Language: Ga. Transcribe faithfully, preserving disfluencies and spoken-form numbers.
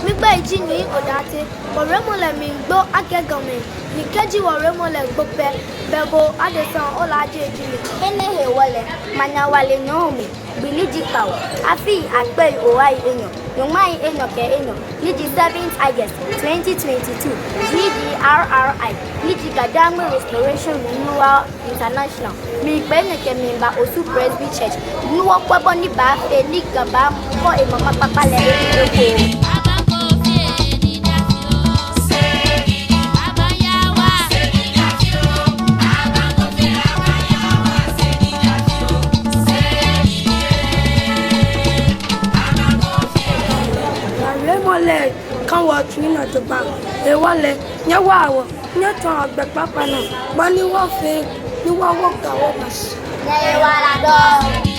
Migbɛi ji Nii Odartey. Wɔwiemɔ lɛ miigbo akɛ Gamɛi, ni kɛji wɔwiemɔ lɛ gbo pɛ, belɛ bo adesa olaaje ji mi. Enɛ hewɔ lɛ, Manyawale nyɔɔŋ mli, gbi ni ji Kpawo, afii akpei ohai enyɔ, nyɔŋmai enyɔ kɛ enyɔ, ni ji seventh August twenty twenty-two, G D R R I, ni ji Gadangme Restoration Renewal International, miikpee nyɛ kɛmiiba Osu Presby Church, ni wɔkwɛ bɔ ni baafee ni Ga baakɔ emama kpakpa lɛ ekoŋŋ. Wɔwiemɔ lɛ ka wɔtsui nɔ jogbaŋŋ, hewɔ lɛ nyɛwaa wɔ, nyɛtsɔa gbɛ kpakpa nɔ, bɔ ni wɔfee ni wɔwo Ga wɔmashi. Nyɛyiwaladɔŋŋ.